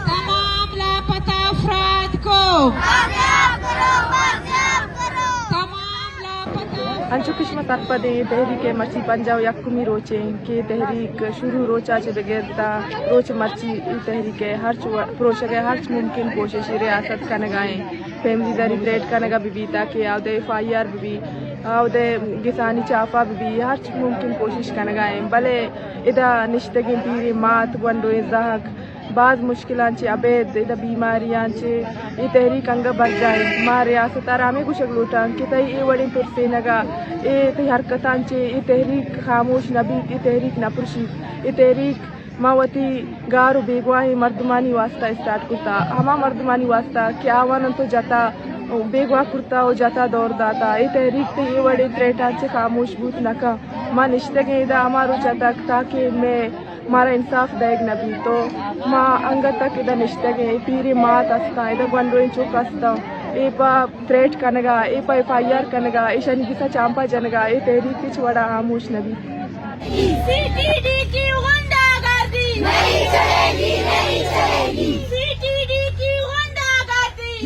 تمام لاپتہ افراد کو۔ تمام لاپتہ۔ انچو کہ شما سرپد ایں، تحریک ءِ مرچی پنجاہ و یکمی روچ ایں کہ تحریک شروع روچ ءَ چہ بگر تا روچ مرچی اے تحریک ءِ ہرچ و-، پروشگ ءِ ہرچ ممکن کوشش ریاست کنگ ءَ ایں۔ فیملی داری تریٹ کنگ ءَ بہ بیت تاکہ اودے ایف آئی آر بہ بی، اودے گسانی چاپہ بہ بی، ہرچ ممکن کوشش کنگ ءَ ایں۔ بلے ادا نشتگیں پیریں مات، گونڈویں زہگ، باز مشکلاں چہ ابید، ادا بیماریاں چہ اے تحریک انگہ برجاہ انت۔ ما ریاست ءَ را ہمے گوشگ لوٹاں کہ تئی اے وڑیں ترسینگ ءَ، اے تئی حرکتاں چہ اے تحریک خاموش نہ بیت، اے تحریک نہ پرشیت۔ اے تحریک ما وتی گار و بیگواہیں مردمانی واسطہ اسٹارٹ کتا، ہما مردمانی واسطہ کہ آواناں تو جتا بیگواہ کرتا و جتا دور داتا۔ اے تحریک تئی اے وڑیں تریٹاں چہ خاموش بوت نہ کن۔ ما نشتگیں ادا ہما روچ ءَ تک تاکہ مئے مارا انصاف دئیگ نہ بیت۔ تو ما انگت تک ادا نشتگیں، اے پیریں مات استاں، ادا گونڈویں چک استاں، اے پہ تریٹ کنگا، اے پہ ایف آئی آر کنگا، ایشانی گسا چامپا جنگا، اے تحریک ہچ وڑا خاموش نہ بیت۔ سی ٹی ڈی کیو ون